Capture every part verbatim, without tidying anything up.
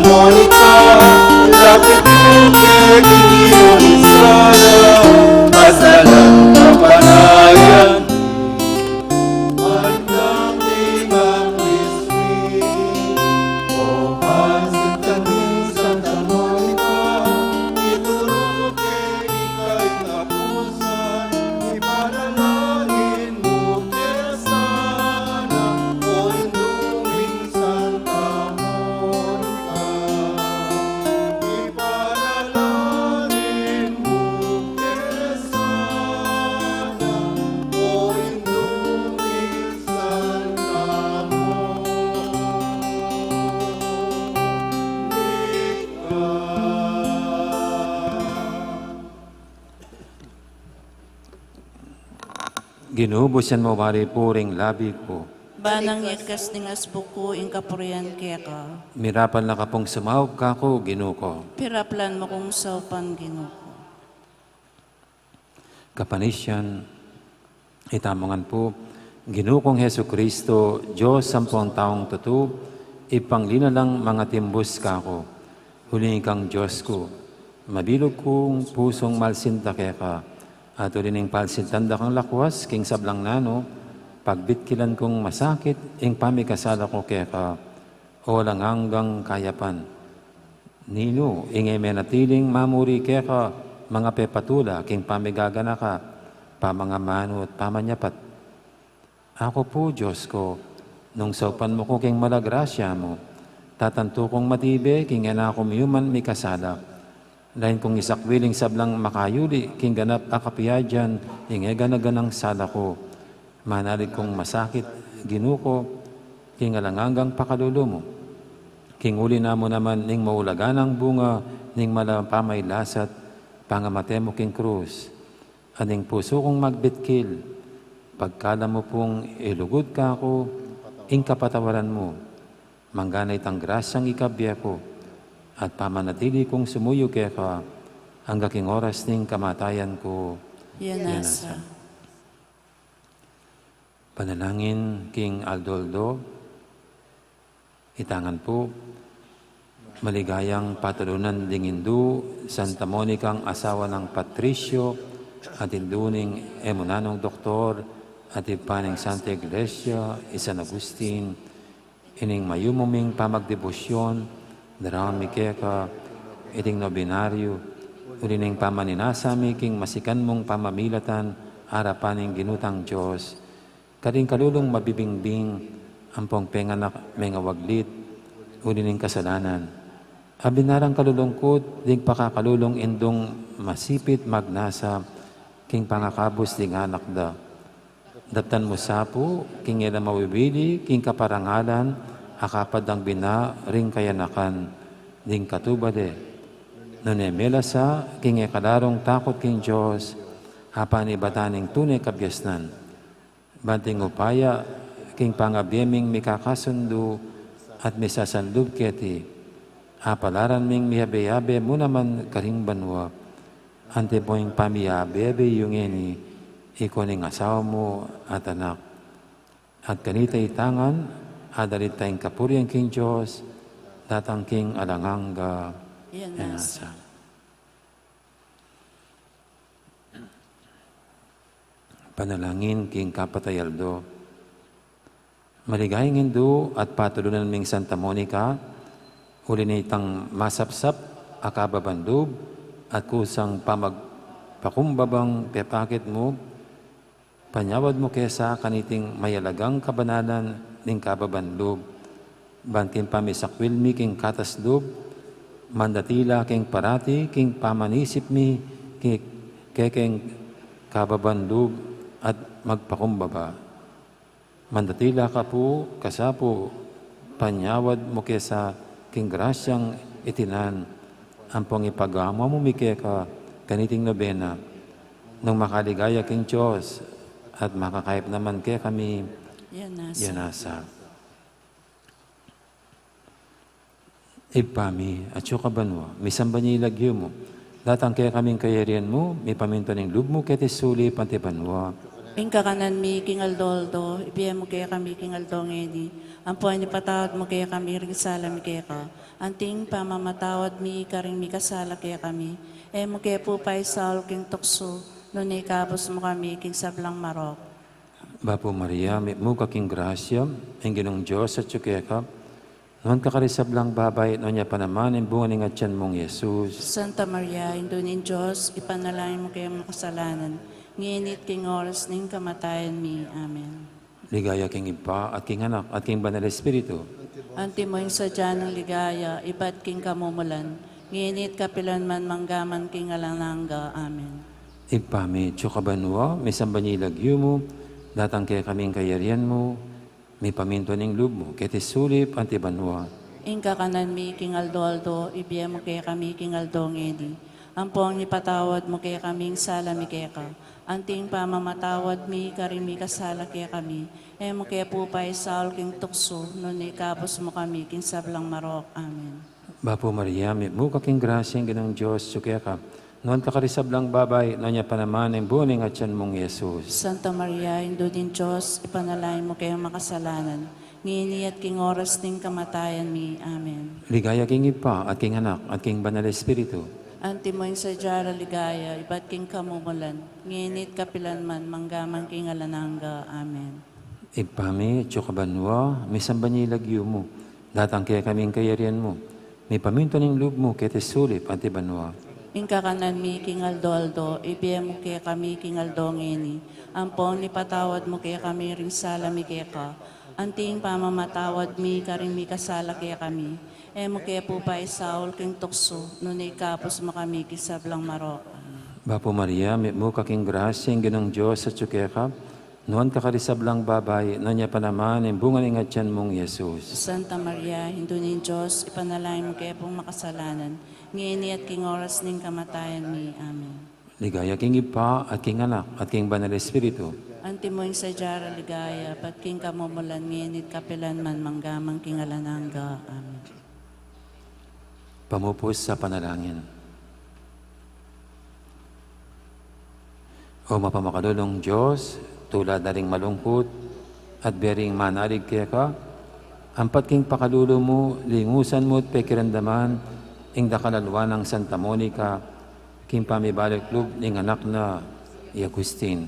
Monica, lapit ku ke, king iyong sala, pasalan kapanayan. Andang di maglisli, o pansin ka ning Santa Monica, ituru ke ikay tapusan, ipanalangin mu ke sana, o Indung Santa Monica. Ipanalangin mu ke sana, o Indung Santa Monica. Ginu, busan mu wari pu ring labi ku. Ban nang ikas ning asbuk ku ing kapurian keka. Mirapat na ka pung sumaup kaku, Ginu ku. Piraplan mu kung saupan, Ginu ku. Kapanisian, itamu ngan pu, Ginu kung Jesucristo, Dios ampong taung tutu, Ibpang linalang mangatimbus kaku. Uling ikang Dios ku, mabilug kung pusung malsinta keka, at uli ning palsintan da kang lakwas king sablang nanu, pagbitkilan kung masakit ing pamikasala ku keka, o alang anggang kayapan. Ninu ing e menatiling mamuri keka, mangapepatula king pamigaganaka, pamangamanu at pamanyapat? Aku pu, Dios ku, nung saupan mu ku king mala grasya mu, tatantu kung matibe king e na ku miyuman mikasala. Lain kung isakwil ing sablang makayuli king ganap a kapiadan ing e gana-ganang sala ku. Manalig kung masakit, Ginu ku, king alang anggang pakalulu mu. King uli na mu naman ning maulaganang bunga ning mala pamailasat, pangamate mu king krus. At ing pusu kung magbitkil, pagkalam mu pung ilugud kaku ing kapatawaran mu, manggana itang grasyang ikabie ku, at pamanatili kung sumuyu keka angga king oras ning kamatayan ku. Yan nasa. Panalangin king aldo-aldo. Itangan pu, maligayang patulunan ding Indu, Santa Monicang asawa nang Patricio, at Indu ning e mu nanung doktor, at Ibpa ning Santa Iglesia, i San Agustin, ining mayumu ming pamagdebosyon, daraun mi keka iting nobenaryo, uli ning pamaninasa mi king masikan mung pamamilatan, arapan ning Ginu tang Dios, karing kalulung mabibingbing, ampong penganak mengawaglit, uli ning kasalanan. Abinarang kalulungkut ding pakakalulung Indung masipit magnasa, king pangakabus ding anak da. Daptan mu sa pu, king e la mawiwili, king kaparangalan, a kapad dang bina ring kayanakan, ding katubad e. Nune mela sa, king e kalarung takut king Dios, apanibatan ning tune kabiasnan. Banting upaya, king pangabie ming mikakasundu at misasanlub keti, apalaran ming miyabe-yabe mu naman karing banua. Antimo ing pamiyabe-yabe yu ngeni, ikua ning asawa mu at anak. At kanita itangan, adalit ta ing kapurian king Dios, datang king alang angga. Yan nasa. Panalangin king kapatay aldo. Maligayang Indu at patulunan ming Santa Monica, uli nitang masapsap a kababan lub at kusang pamagpakumbabang pepakit mu, panyawad mu ke sa kaniting mayalagang kabanalan ning kababan lub. Ban king pamisakwil mi king katas lub, mandatila keng parati king pamanisip mi ke-, kekeng kababan lub at magpakumbaba. Mandatila ka pu, kasa pu, panyawad mu ke sa king grasyang itinan, ampong ipagamu mu mi keka kaniting nobena, nung makaligaya king Dios at makakayap naman kekami. Yan nasa. Yan nasa. Ibpa mi, atsu ka banua, misamban ya ing lagyu mu. Datang kekami ing kayarian mu, mipamintuan ing lub mu keti sulip anti banua. Ing kakanan mi king aldo-aldo, ibie mu kekami king aldo ngeni. Ampon ipatawad mu kekami ring sala mi keka. Anting pamamatawad mi karing mikasala kekami, e mu ke pu paisaul king tuksu, nune ikabus mu kami king sablang marok. Bapu Maria, mitmu ka king grasya, ing Ginung Dios atyu keka, nuan ka karing sablang babai, nuan ya pa naman ing bunga ning atyan mung Jesus. Santa Maria, Indu ning Dios, ipanalangin mu keng makasalanan, ngeni at king oras ning kamatayan mi. Amen. Ligaya king Ibpa, at king Anak, at king Banal Espiritu. Antimo ing sadya nang ligaya, ibat king kamumulan, ngeni at kapilan man, manggaman king alang angga. Amen. Ibpa mi, atsu ka banua, misamban ya ing lagyu mu, datang kekami ing kayarian mu, mipamintuan ing lub mu, keti sulip anti banua. Ing kakanan mi king aldo-aldo, ibie mu kekami king aldo ngeni. Ampon ipatawad mu kekami ing sala mi keka, anting pamamatawad mi karing mikasala kekami. E mu ke pu paisaul king tuksu, nune ikabus mu kami king sablang marok. Amen. Bapu Maria, mitmu ka king grasya, ing Ginung Dios atyu keka, nuan ka karing sablang babai, nuan ya pa naman ing bunga ning atyan mung Jesus. Santa Maria, Indu ning Dios, ipanalangin mu keng makasalanan, ngeni at king oras ning kamatayan mi. Amen. Ligaya king Ibpa, at king Anak, at king Banal Espiritu. Antimo ing sadya nang ligaya, ibat king kamumulan, ngeni at kapilan man, manggaman king alang angga. Amen. Ibpa mi, atsu ka banua, misamban ya ing lagyu mu, datang kekami ing kayarian mu, mipamintuan ing lub mu, keti sulip anti banua. Ing kakanan mi king aldo-aldo, ibie mu kekami king aldo ngeni. Ampon ipatawad mu kekami ring sala mi keka, anting pamamatawad mi karing mikasala kekami. E mu ke pu paisaul king tuksu, nune ikabus mu kami king sablang marok. Bapu Maria, mitmu ka king grasya, ing Ginung Dios atyu keka, nuan ka karing sablang babai, nuan ya pa naman ing bunga ning atyan mung Jesus. Santa Maria, Indu ning Dios, ipanalangin mu ke pung makasalanan, ngeni at king oras ning kamatayan mi. Amen. Ligaya king Ibpa, at king Anak, at king Banal Espiritu. Antimo ing sadya nang ligaya, ibat king kamumulan, ngeni at kapilan man, manggaman king alang angga. Amen. Pamupus a panalangin. O mapamakalulung Dios, tulad na ring malungkut at bie ring manalig keka, ampat king pakalulu mu, lingusan mu at pekiramdaman ing dakal a lua nang Santa Monica, king pamibalik lub ning anak na i Agustin.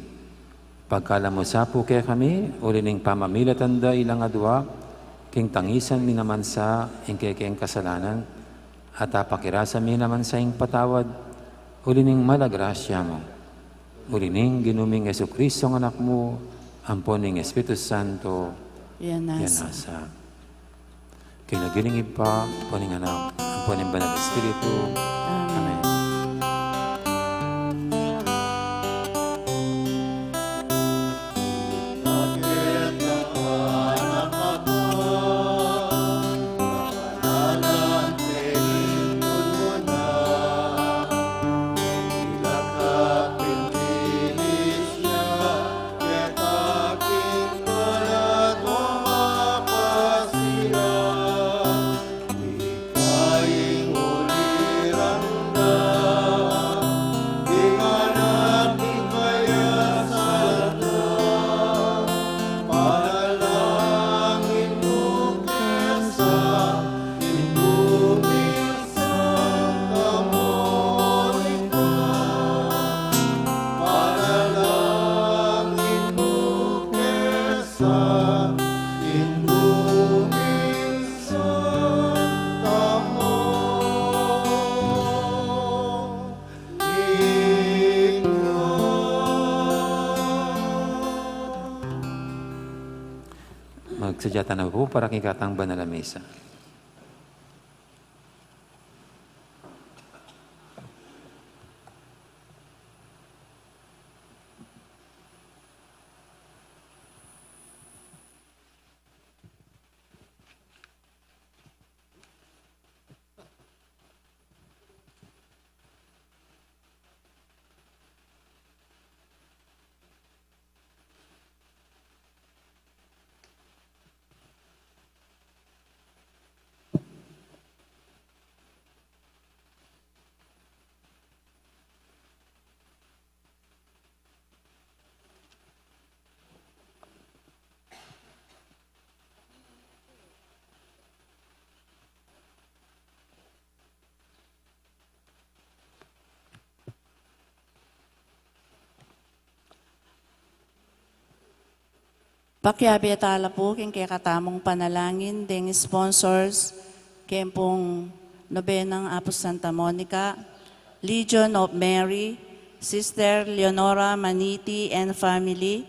Pagkalub mu sa pu kekami, uli ning pamamilatan da ilang adua, king tangisan mi naman sa ing kekeng kasalanan, at apakirasa mi naman sa ing patawad, uli ning mal a grasya mu. Uli ning Ginu ming Jesucristo a Anak mu, ampon ning Espiritu Santo, Yan nasa. Yan nasa. King lagyu ning Ibpa, ampon ning Anak, ampon ning Banal Espiritu. Amen. Amen. Magsadya tana pu para king katang banal a misa. Pakiabe tala pu king kekatamung panalangin deng sponsors keng pung Nobenang Apu Santa Monica, Legion of Mary, Sister Leonora Maniti and family,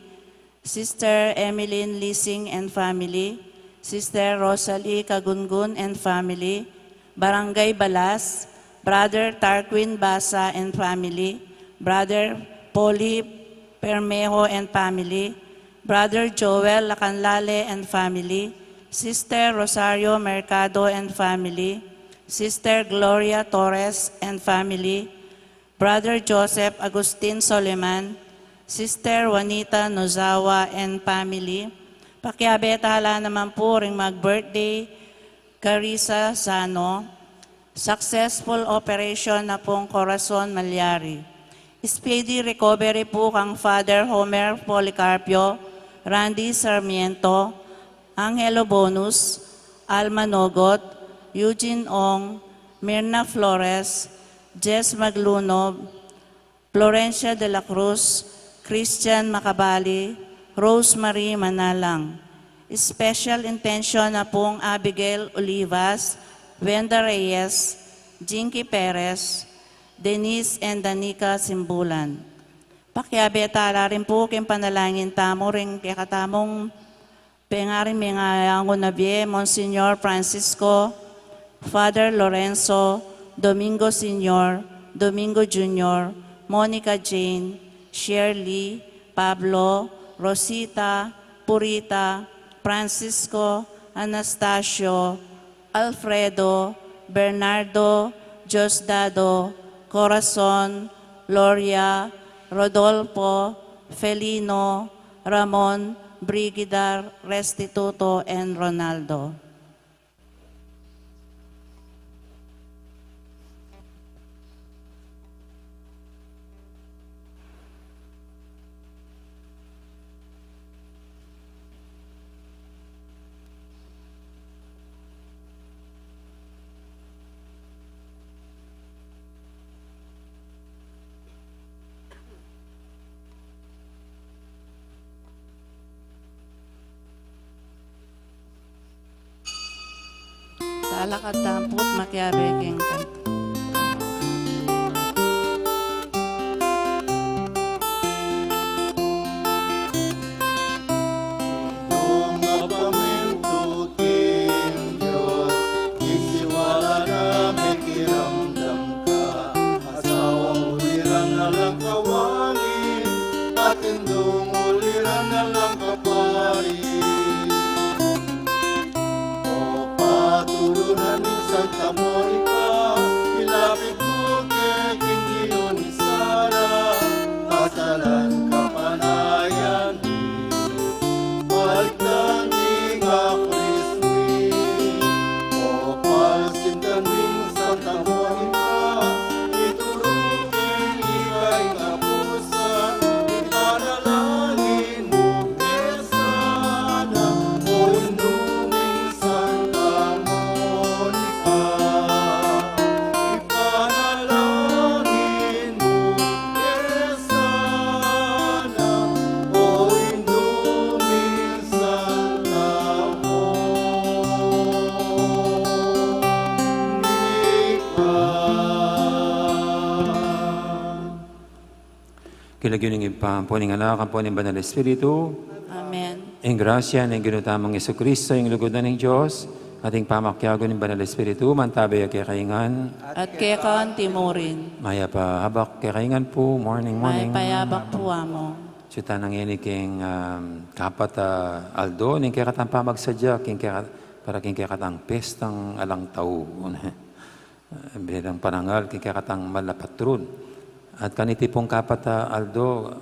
Sister Emeline Lising and family, Sister Rosalie Kagungun and family, Barangay Balas, Brother Tarquin Basa and family, Brother Polly Permejo and family, Brother Joel Lacanlale and family, Sister Rosario Mercado and family, Sister Gloria Torres and family, Brother Joseph Agustin Soleman, Sister Juanita Nozawa and family. Pakiabe tala naman pu ring mag-birthday, Carissa Sano. Successful operation na pung Corazon Malyari. Speedy recovery pu kang Father Homer Policarpio, Randy Sarmiento, Angelo Bonus, Alma Nogot, Eugene Ong, Mirna Flores, Jess Maglunob, Florencia de la Cruz, Christian Macabali, Rosemary Manalang. Special intention na pung Abigail Olivas, Wenda Reyes, Jinky Perez, Denise and Danica Simbulan. Pakiabe tala rin pu king panalangin tamu ring kekatamung pengaring mengayangu na bie, Monsignor Francisco, Father Lorenzo, Domingo Senior, Domingo Junior, Monica Jane, Shirley, Pablo, Rosita, Purita, Francisco, Anastasio, Alfredo, Bernardo, Diosdado, Corazon, Loria, Rodolfo, Felino, Ramon, Brigida, Restituto, and Ronaldo. Talakad tamu pu't makiabe king kanta. Nung agpamintu king Dios, isiwala na mekiramdam ka. Asawa uliran na lang kawangin, at indung uliran na lang kapari. O patulunan ning Santa Monica, ilapit mu ke king Ginu ning sala, kasalan kapanayan mi, balikdan ing aklis mi. O palsintan ming Santa Monica, ituru ing ika ing kapusan, ipanalangin mu ke sana, o Indu ming Santa Monica. Ipanalangin mu ke sana, o Indu ming Santa Monica. King lagyu ning Ibpa, ampo ning Anak, ampo ning Banal Espiritu. Amen. Ing grasya ning Ginu tamung Jesucristo, ing lugud na ning Dios, at ing pamakiabe ning Banal Espiritu, mantabe ya kekayu ngan. At keka anti mu rin. Mayap a abak kekayu ngan pu, morning, morning. Mayap a abak pu, Amo. Sutana ngeni king, um, kapat a aldo ning kekatang pamagsadya, king keka-, para king kekatang pestang alang tau. Bilang parangal king kekatang mal a patron. At kaniti pung kapat a aldo,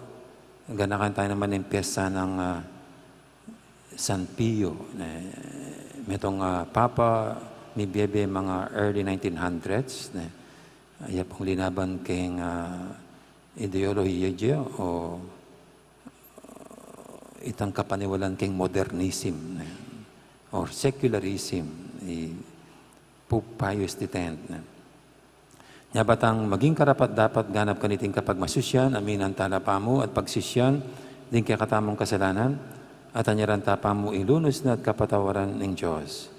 ganakan taya naman ing pesta nang, ah, San Pio, ne, metung, ah, papa, mibie-bie mga early nineteen hundreds, ne. Iya pung linaban king, ah, ideolohiya ya o itang kapaniwalan king modernism, ne, or secularism, i Pope Pius the tenth, ne. Nya ba tang maging karapat-dapat ganap kaniting kapagmasusyan, aminan tala pamu at pagsisyan ding kekatamung kasalanan, At anyaran ta pa mu ilunus na at kapatawaran ning Dios.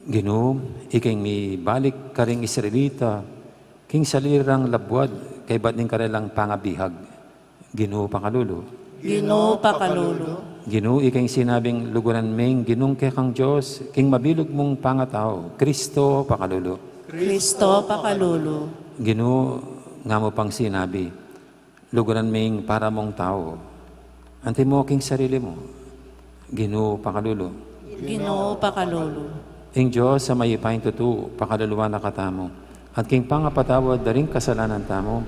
Ginu, ika ing mibalik karing Israelita king sarili rang labuad kaybat ning karelang pangabihag. Ginu, pakalulu. Ginu, pakalulu. Ginu, ika ing sinabing luguran me ing Ginung kekang Dios king mabilug mung pangatau. Kristo, pakalulu. Kristo, pakalulu. Ginu, nga mu pang sinabi, luguran me ing para mung tau. Antimo king sarili mu. Ginu, pakalulu. Ginu, pakalulu. Ing Dios a mayupayang tutu, pakaluluan na katamu. At king pangapatawad da ring kasalanan tamu,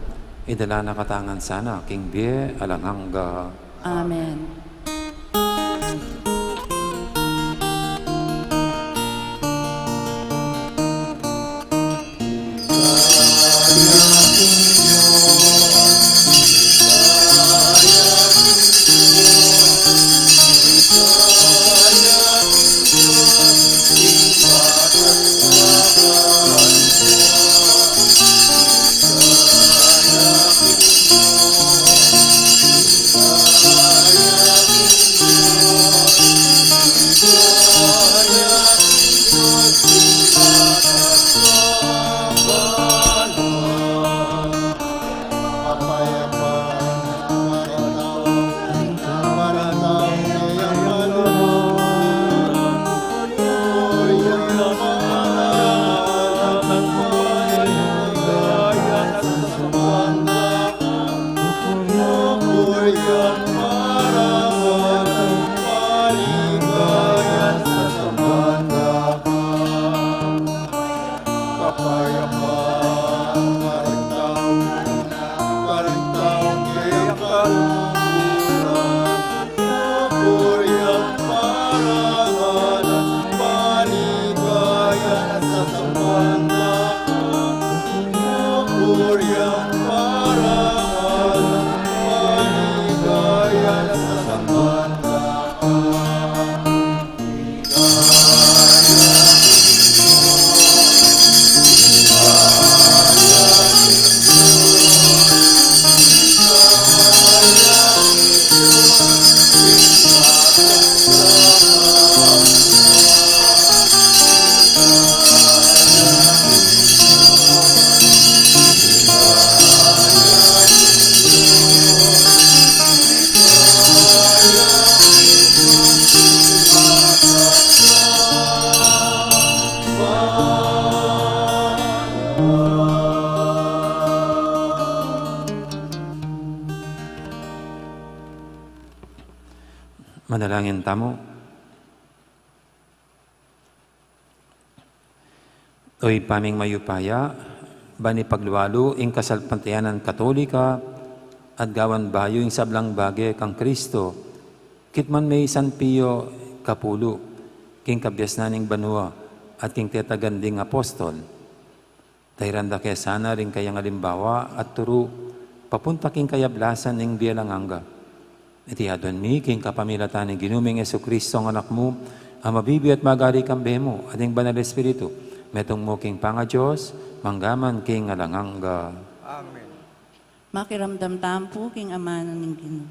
idala na katamu ngan sana king bie alang angga. Amen. Manalangin tamu. O Ibpa ming mayupaya, ban ipaglualu ing kasalpantayanan Katolika at gawan bayu ing sablang bage kang Kristo, kitman me i San Pio Kapulu, king kabiasnan ning banua at king tetagan ding apostol. Tairan da ke sana ring kayang alimbawa at turu papunta king kayablasan ning bie alang angga. Iti aduan mi king kapamilatan ning Ginu ming Jesucristo, a Anak mu, a mabibie at magari kambe mu at ning Banal Espiritu, metung mu king pangaDios, mangga man king alang angga. Amen. Makiramdam tamu pu king amanan ning Ginu.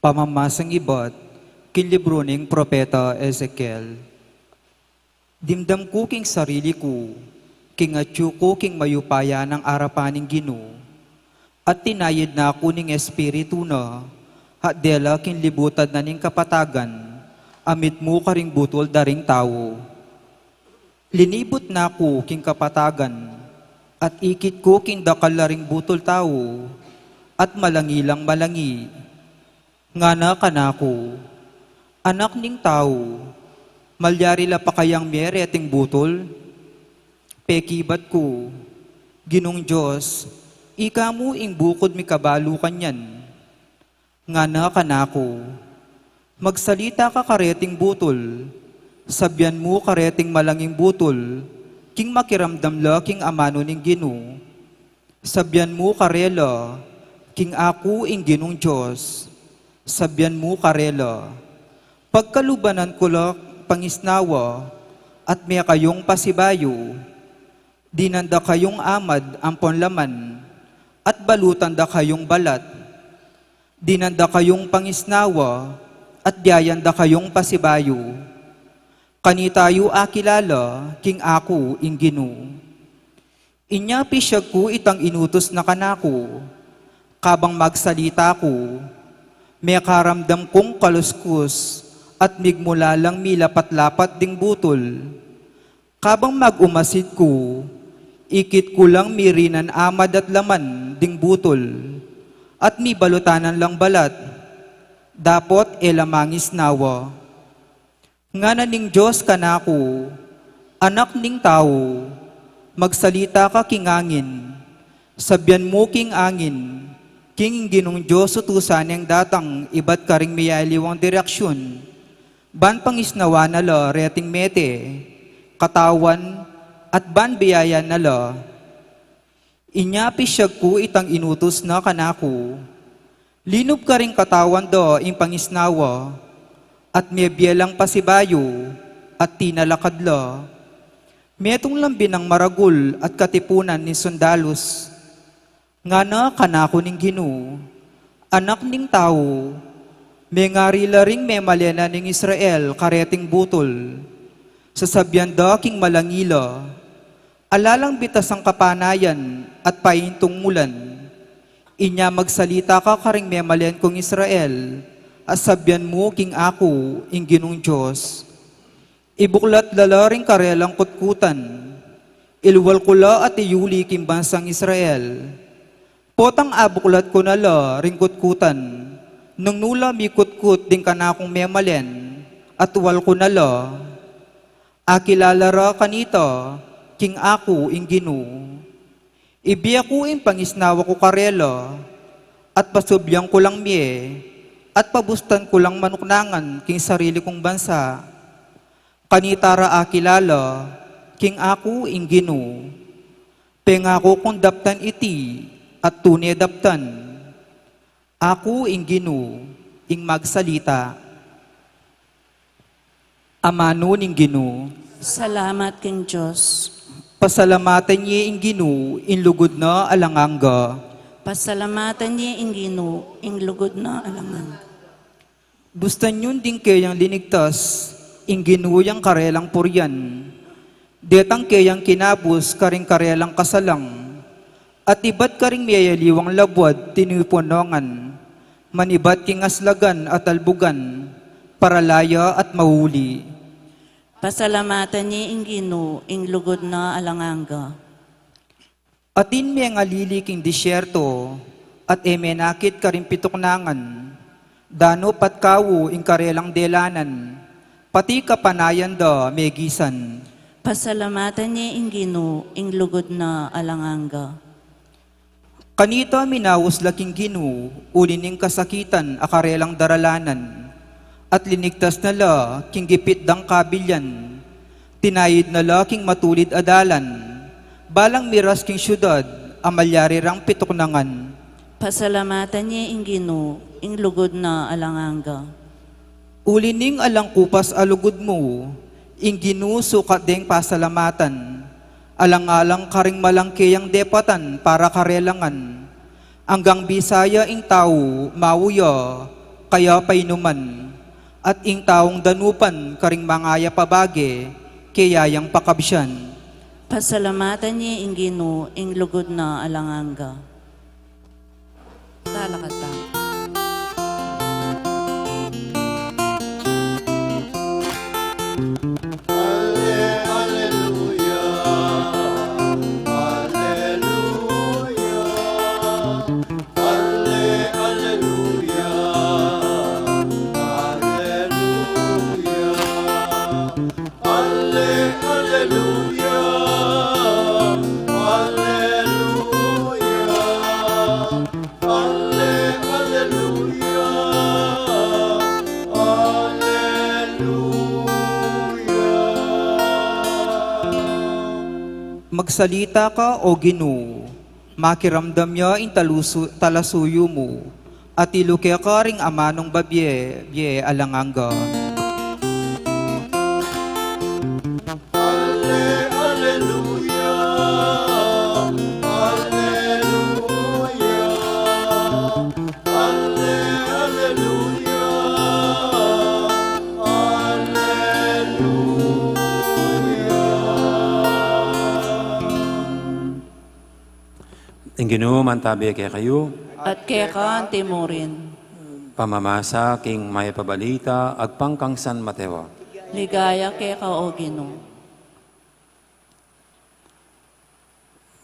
Pamamasang ibat king libru ning Propeta Ezekiel. Dimdam ku king sarili ku, king atyu ku king mayupaya nang arapan ning Ginu, at tinayid na ku ning Espiritu na, at dela king libutan na ning kapatagan, a mitmu karing butul da ring tau. Linibut na ku king kapatagan, at ikit ku king dakal da ring butul tau, at malangi lang malangi. Ngana kanaku, Anak ning tau, malyari la pa kayang mie reting butul? Pekibat ku, Ginung Dios, ika mu ing bukud mikabalu kanyan. Ngana kanaku, Magsalita ka kareting butul, sabyan mu kareting malanging butul, king makiramdam la king amanu ning Ginu. Sabyan mu karela, king aku ing Ginung Dios. Sabyan mu karela, Pagkalubanan ku la pangisnawa, at mie kayung pasibayu. Dinan da kayung amad ampon laman, at balutan da kayung balat. Dinan da kayung pangisnawa, at biayan da kayung pasibayu. Kanita yu akilala king aku ing Ginu. Inya pisyag ku itang inutus na kanaku, kabang magsalita ku, mekaramdam kung kaluskus at migmula lang milapat-lapat ding butul. Kabang mag-umasid ku, ikit ku lang mirinan amad at laman ding butul, at mibalutanan lang balat, dapot e la mangisnawa. Ngana ning Dios kanaku, Anak ning tau, magsalita ka king angin, sabyan mu king angin, king ing Ginung Dios utusan neng datang ibat karing miyaliwang direksyun, ban pangisnawan na la reting mete, katawan, at ban biayan na la. Inya pisyag ku itang inutus na kanaku. Linub karing katawan da ing pangisnawa, at mebie lang pasibayu, at tinalakad la. Metung lang binang maragul at katipunan ning sundalus. Ngana kanaku ning Ginu, Anak ning tau, mengari la ring memalen na ning Israel kareting butul. Sasabyan da king malangi la, Ala lang bitasang kapanayan at paintung mulan. Inya magsalita ka karing memalen kung Israel, at sabyan mu king aku ing Ginung Dios. Ibuklat la la ring karelang kutkutan, ilual ku la at iyuli king bansang Israel. Potang abuklat ku na la ring kutkutan, nung nu la mikutkut ding kanakung memalen, at ual ku na la. Akilala ra kanita king aku ing Ginu. Ibie ku ing pangisnawa ku karela, at pasubyan ku lang mie, at pabustan ku lang manuknangan king sarili kung bansa. Kanita ra akilala king aku ing Ginu. Pengaku kung daptan iti, at tune daptan. Aku ing Ginu ing magsalita. Amanu ning Ginu. Salamat king Dios. Pasalamatan ye ing Ginu ing lugud na alang angga. Pasalamatan ye ing Ginu ing lugud na alang angga. Bustan yun ding keyang linigtas, ing Ginu yang karelang purian. Detang keyang kinabus karing karelang kasalang, at ibat karing miyayaliwang labuad tinipunongan, manibat king aslagan at albugan, paralaya at mauli. Pasalamatan ye ing Ginu ing lugud na alang angga. Atin mengalili king disyerto, at e menakit karing pituknangan, danu pat kawu ing karelang delanan, pati kapanayan da megisan. Pasalamatan ye ing Ginu ing lugud na alang angga. Kanita minaus la king Ginu uli ning kasakitan a karelang daralanan, at linigtas na la king gipit dang kabilian. Tinayid na la king matulid a dalan, balang miras king syudad a malyari rang pituknangan. Pasalamatan ye ing Ginu ing lugud na alang angga. Uli ning alang kupas a lugud mu, ing Ginu sukat deng pasalamatan, alang-alang karing malang keyang depatan para karelangan. Anggang bisa ya ing tau mau ya kaya painuman, at ing taung danupan karing mangayap a bage keya yang pakabsian. Pasalamatan ye ing Ginu ing lugud na alang angga. Talakad tamu. Alle-, alleluia, alleluia, alleluia. Salita ka, O Ginu, makiramdam ya ing talusu-, talasuyu mu, at iluke ka ring amanung babie, bie alang angga. Alle-, alleluia, alleluia, alle-, alleluia, alleluia. Ing Ginu mantabi kekayu. At keka antimurin. Pamamasa king mayap a balita agpang kang San Mateo. Ligaya keka, O Ginu.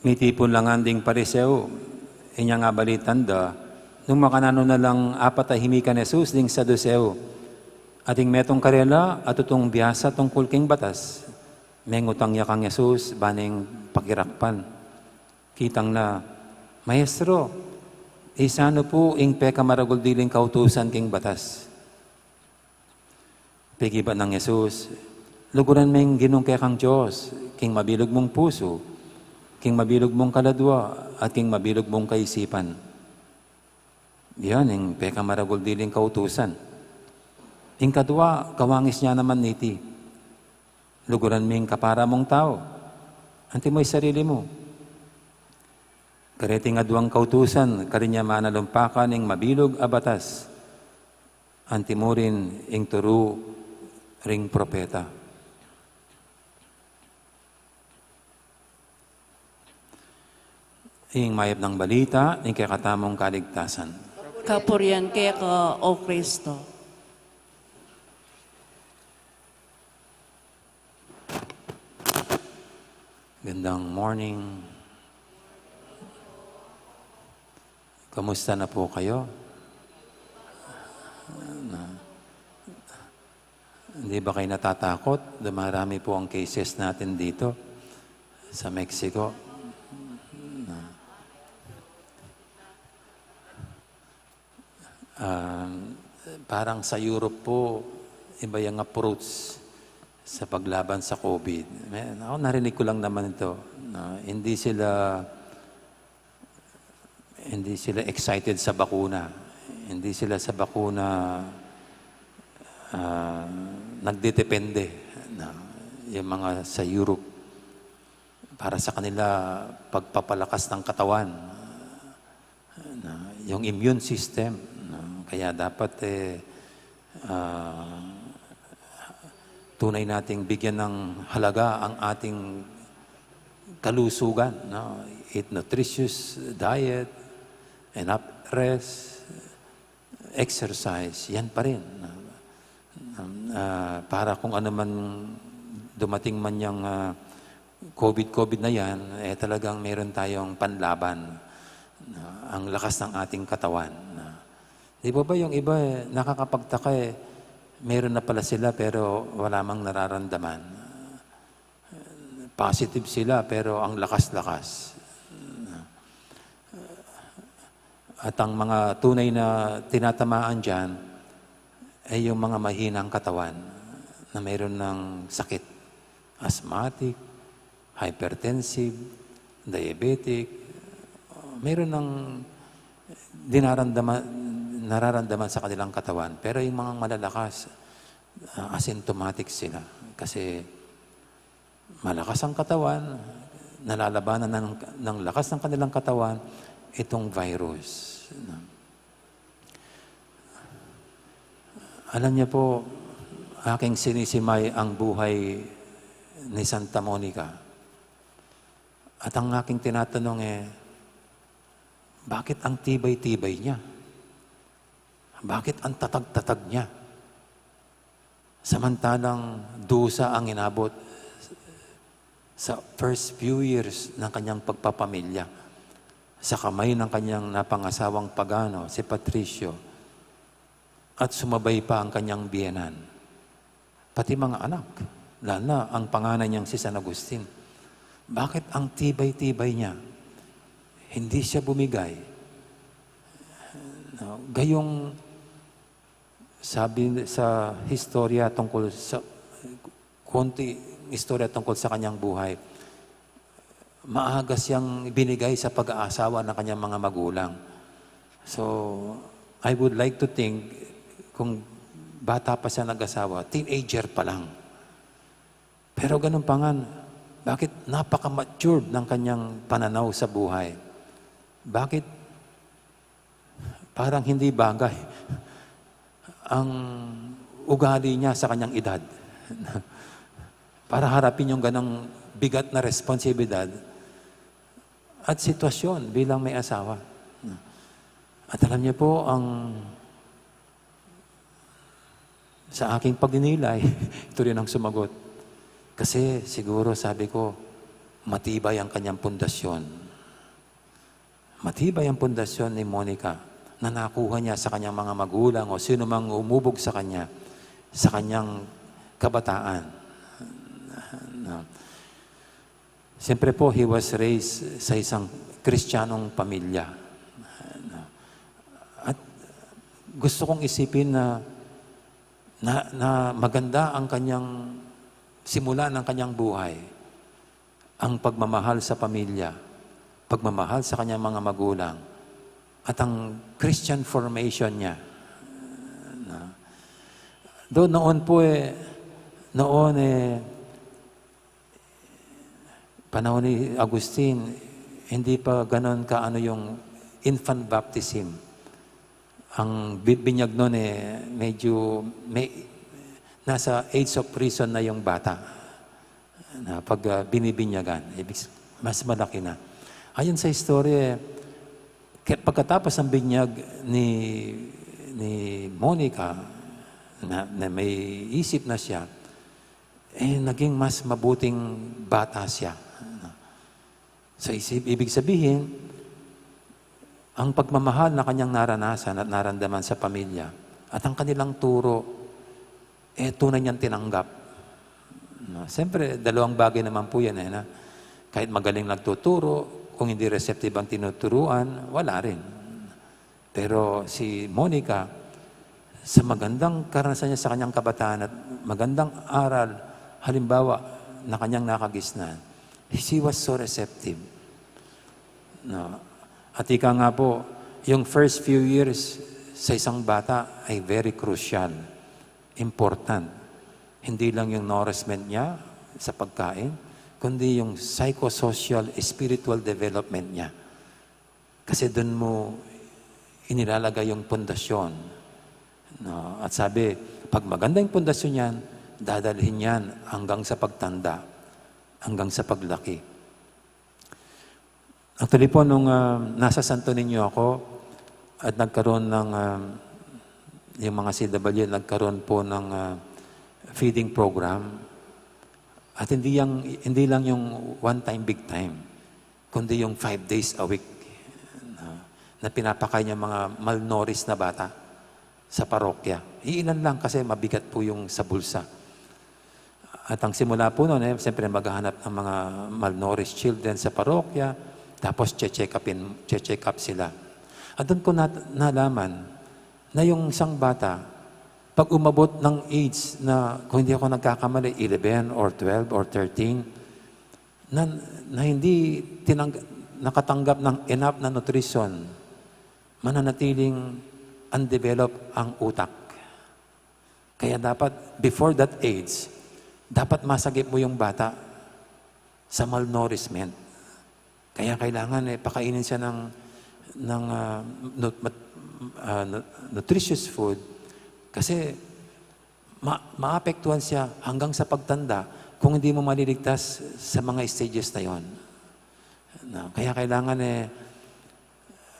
Mitipun la ngan ding Pariseo, inya nga balitan da, nung makananu na lang apatahimikan Jesus ding Saduseo. Ating metung karela, atutung biasa tungkul king batas. Mengutang ya kang Jesus, baning pakirakpan. Kitang na, "Maestro, isanu pu ing pekamaragul diling kautusan king batas?" Pegibat nang Jesus, "Luguran me ing Ginung kekang Dios, king mabilug mung pusu, king mabilug mung kaladua, at king mabilug mung kaisipan. Yan ing pekamaragul diling kautusan. Ing kadua, kawangis nya naman niti. Luguran me ing kapara mung tau, anti mu ing sarili mu." Kareting aduang kautusan, karin ya manalumpakan ing mabilug a batas. Anti murin ing turu ring propeta. Ing mayap nang balita ning kekatamung kaligtasan. Kapurian keka, O Kristo. Gandang morning. Kamusta na po kayo? Na, hindi ba kayo natatakot? Dumarami po ang cases natin dito sa Mexico. Na, ah, parang sa Europe po, iba yung approach sa paglaban sa COVID. May, ako, narinig ko lang naman ito, na hindi sila, hindi sila excited sa bakuna. Hindi sila sa bakuna, ah, nagdedepende, na yung mga sa Europe. Para sa kanila, pagpapalakas ng katawan, na yung immune system, na kaya dapat, eh, ah, tunay nating bigyan ng halaga ang ating kalusugan, no? Eat nutritious diet, enough rest, exercise, yan pa rin. Ah, para kung ano man dumating man yang, ah, COVID, COVID na yan, eh, talagang meron tayong panlaban, no? Ang lakas ng ating katawan, no? Di ba ba yung iba, eh, nakakapagtaka, eh, meron na pala sila pero wala mang nararamdaman. Positive sila, pero ang lakas-lakas. At ang mga tunay na tinatamaan diyan ay yung mga mahinang katawan na mayroon ng sakit, asthmatic, hypertensive, diabetic, mayroon ng dinaramdaman, nararamdaman sa kanilang katawan. Pero yung mga malalakas, ah, asymptomatic sila. Kasi malakas ang katawan, nalalabanan ng, ng lakas ng kanilang katawan itong virus, no? Alam niyo po, aking sinisimay ang buhay ni Santa Monica. At ang aking tinatanong, eh, bakit ang tibay-tibay niya? Bakit ang tatag-tatag niya? Samantalang dusa ang inabot sa first few years ng kanyang pagpapamilya, sa kamay ng kanyang napangasawang pagano, si Patricio, at sumabay pa ang kanyang biyenan, pati mga anak, lalo na ang panganay niyang si San Agustin. Bakit ang tibay-tibay niya? Hindi siya bumigay. No? Gayong sabi sa historia tungkol sa, konti istorya tungkol sa kanyang buhay. maaga siyang binigay sa pag-aasawa ng kanyang mga magulang. So, I would like to think, kung bata pa siya nag-asawa, teenager pa lang. Pero ganun pa nga, bakit napaka-matured ng kanyang pananaw sa buhay? Bakit parang hindi bagay ang ugali niya sa kanyang edad para harapin yung ganang bigat na responsibilidad at sitwasyon bilang may asawa? At alam niyo po, ang sa aking pagninilay, ito rin ang sumagot. Kasi siguro, sabi ko, matibay ang kanyang pundasyon. Matibay ang pundasyon ni Monica na nakuha niya sa kanyang mga magulang o sino mang umubog sa kanya sa kanyang kabataan. Na, siyempre po, he was raised sa isang Kristiyanong pamilya. At gusto kong isipin na, na, na maganda ang kanyang simula ng kanyang buhay, ang pagmamahal sa pamilya, pagmamahal sa kanyang mga magulang, at ang Christian formation niya. Na, doon noon po eh, noon eh, panahon ni Agustin, hindi pa ganon kaano yung infant baptism. Ang bi-, binyag noon eh, medyo may, nasa age of reason na yung bata. Na pag, ah, binibinyagan, ibig s-, mas malaki na. Ayon sa istorya, eh, ke-, pagkatapos ng binyag ni, ni Monica, na, na may isip na siya, eh, naging mas mabuting bata siya. So, isip, ibig sabihin, ang pagmamahal na kanyang naranasan at naramdaman sa pamilya at ang kanilang turo, eh, tunay niyang tinanggap. No? Siyempre, dalawang bagay naman po yan, eh, na kahit magaling nagtuturo, kung hindi receptive ang tinuturuan, wala rin. Pero si Monica, sa magandang karanasan niya sa kanyang kabataan at magandang aral, halimbawa, na kanyang nakagisnan, she was so receptive. No? At ika nga po, yung first few years sa isang bata ay very crucial, important. Hindi lang yung nourishment niya sa pagkain, kundi yung psychosocial, spiritual development niya. Kasi dun mo inilalagay yung pundasyon. No? At sabi, pag maganda yung pundasyon yan, dadalhin yan hanggang sa pagtanda, hanggang sa paglaki. Actually po, nung, ah, nasa Santo Niño ako at nagkaroon ng, ah, yung mga C W, nagkaroon po ng, ah, feeding program. At hindi yang, hindi lang yung one time, big time, kundi yung five days a week na, na pinapakain yung mga malnourished na bata sa parokya. Iilan lang kasi mabigat po yung sa bulsa. At ang simula po nun, eh, siyempre maghahanap ng mga malnourished children sa parokya, tapos che-check upin, che-check up sila. At doon ko nat-, nalaman na yung isang bata, pag umabot ng age na, kung hindi ako nagkakamali, eleven or twelve or thirteen, na, na hindi tinang-, nakatanggap ng enough na nutrition, mananatiling undeveloped ang utak. Kaya dapat, before that age, dapat masagip mo yung bata sa malnourishment. Kaya kailangan, eh, pakainin siya ng, ng, ah, nut-, mat-, ah, nu-, nutritious food kasi ma-, maapektuhan siya hanggang sa pagtanda kung hindi mo maliligtas sa mga stages na yon. No? Kaya kailangan, eh,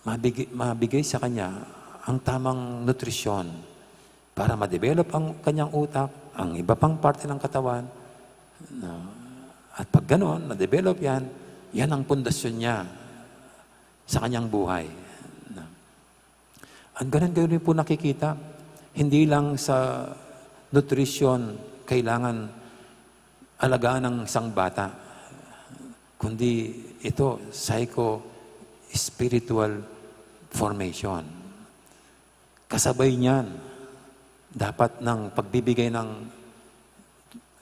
mabigay, mabigay sa kanya ang tamang nutrisyon para ma-develop ang kanyang utak, ang iba pang parte ng katawan. No? At pag ganon, na-develop yan, yan ang pundasyon niya sa kanyang buhay. No? Ang ganun, ganun din po nakikita, hindi lang sa nutrition kailangan alagaan ng isang bata, kundi ito, psycho-spiritual formation. Kasabay niyan, dapat ng pagbibigay ng,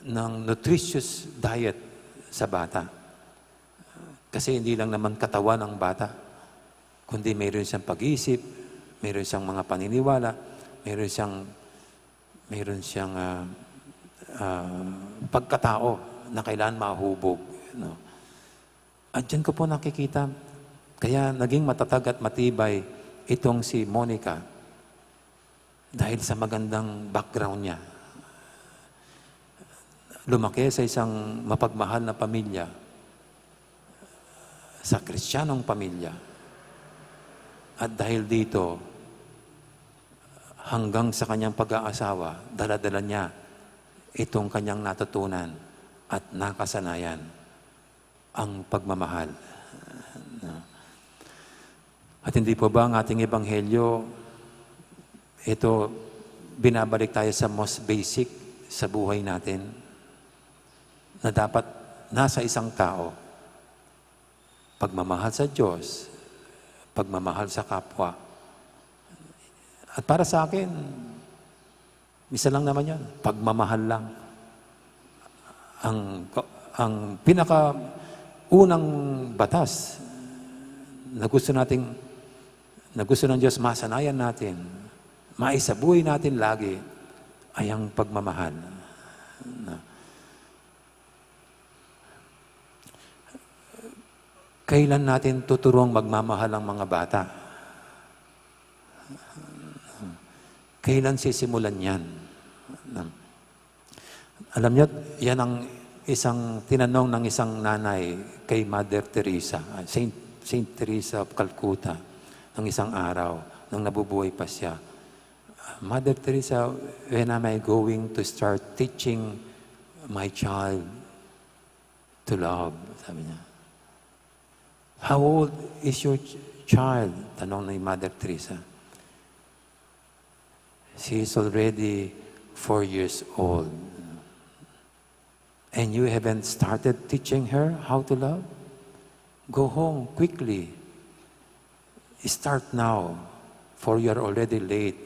ng nutritious diet sa bata. Kasi hindi lang naman katawan ang bata, kundi mayroon siyang pag-iisip, mayroon siyang mga paniniwala, mayroon siyang, mayroon siyang, ah, ah, pagkatao na kailangan mahubog, no? At diyan ko po nakikita, kaya naging matatag at matibay itong si Monica dahil sa magandang background niya. Lumaki sa isang mapagmahal na pamilya, sa Kristiyanong pamilya. At dahil dito, hanggang sa kanyang pag-aasawa, dala-dala niya itong kanyang natutunan at nakasanayan, ang pagmamahal. At hindi po ba ang ating ebanghelyo, ito, binabalik tayo sa most basic sa buhay natin, na dapat nasa isang tao, pagmamahal sa Diyos, pagmamahal sa kapwa. At para sa akin, isa lang naman yan, pagmamahal lang. Ang, ang pinakaunang batas na gusto nating, na gusto ng Diyos masanayan natin, maisabuhay natin lagi, ay ang pagmamahal. Na, kailan natin tuturuang magmamahal ang mga bata? Kailan sisimulan yan? Alam niyo, yan ang isang tinanong ng isang nanay kay Mother Teresa, ah, Saint, Saint Teresa of Calcutta, ng isang araw, nang nabubuhay pa siya. "Mother Teresa, when am I going to start teaching my child to love?" sabi niya. "How old is your ch-, child?" tanong ni Mother Teresa. "She is already four years old. And you haven't started teaching her how to love? Go home quickly. Start now, for you are already late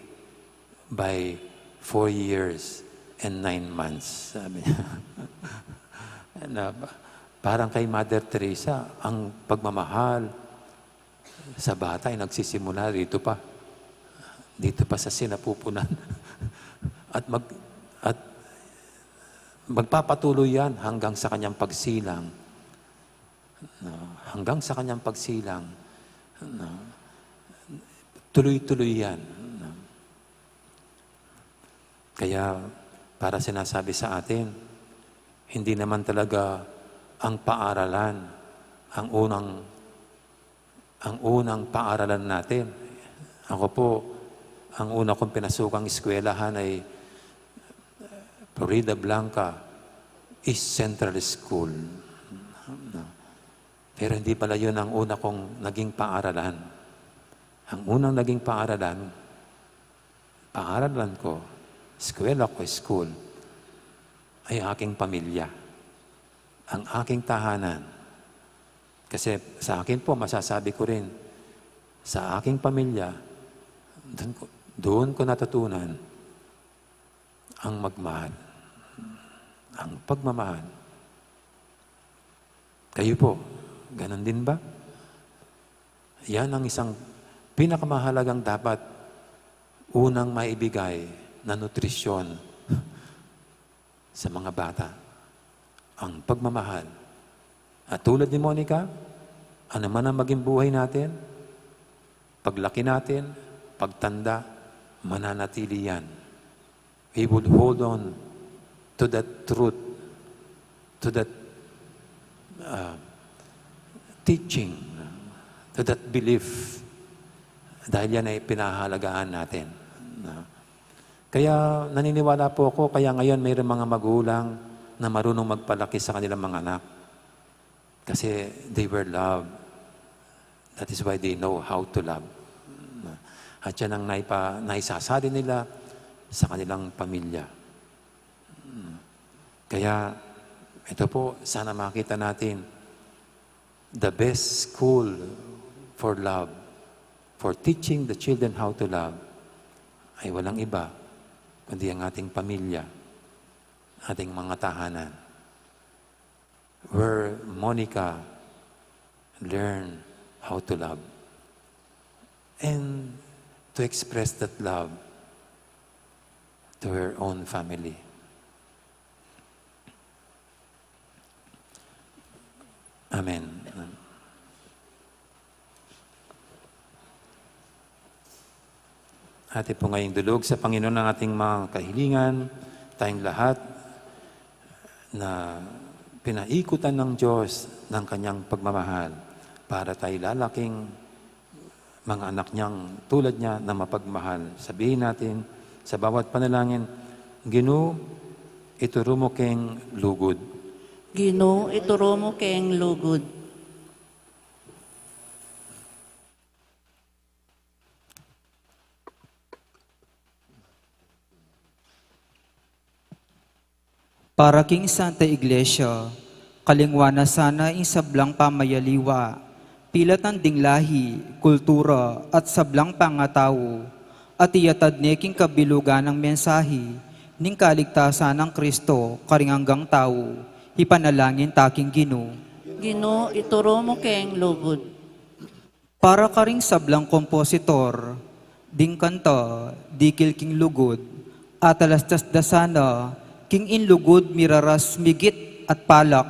by four years and nine months," sabi niya. Na, parang kay Mother Teresa, ang pagmamahal sa bata ay nagsisimula dito pa. Dito pa sa sinapupunan. At mag-, at magpapatuloy yan hanggang sa kanyang pagsilang. No, hanggang sa kanyang pagsilang, no, tuloy-tuloy yan, no. Kaya para sinasabi sa atin, hindi naman talaga ang paaralan ang unang, ang unang paaralan natin. Ako po, ang una kong pinasukang eskwelahan ay Floridablanca East Central School. Pero hindi pala yun ang una kong naging paaralan. Ang unang naging paaralan, paaralan ko, eskwela ko, school, ay aking pamilya, ang aking tahanan. Kasi sa akin po, masasabi ko rin, sa aking pamilya, doon ko, doon ko natutunan ang magmahal. Ang pagmamahal. Kayo po, ganun din ba? Yan ang isang pinakamahalagang dapat unang maibigay na nutrisyon sa mga bata. Ang pagmamahal. At tulad ni Monica, ano man ang maging buhay natin, paglaki natin, pagtanda, mananatili yan. We would hold on to that truth, to that, uh, teaching, to that belief, dahil yan ay pinahalagaan natin. No? Kaya naniniwala po ako, kaya ngayon mayroong mga magulang na marunong magpalaki sa kanilang mga anak. Kasi they were loved. That is why they know how to love. At yan ang naipa-, naisasalin nila sa kanilang pamilya. Kaya, ito po, sana makita natin, the best school for love, for teaching the children how to love, ay walang iba kundi ang ating pamilya, ating mga tahanan. Where Monica learn how to love and to express that love to her own family. Amen. Atin po ngayong dulog sa Panginoon ang ating mga kahilingan, tayong lahat na pinaikutan ng Diyos ng kanyang pagmamahal para tayo lalaking mga anak niyang tulad niya na mapagmahal. Sabihin natin sa bawat panalangin, "Ginu, ituru mu keng lugud." Ginu, ituru mu keng lugud. Para king Santa Iglesia, kalingwan na sana ing sablang pamayaliwa, pilat ding lahi, kultura, at sablang pangatau, at iyatad ne king kabilugan ing mensahi ning kaligtasan nang Kristo karing anggang tau, ipanalangin ta king Ginu. Ginu, ituru mu keng lugud. Para karing sablang kompositor ding kanta, dikil king lugud, atalastas da sana king ing lugud miraras migit at palak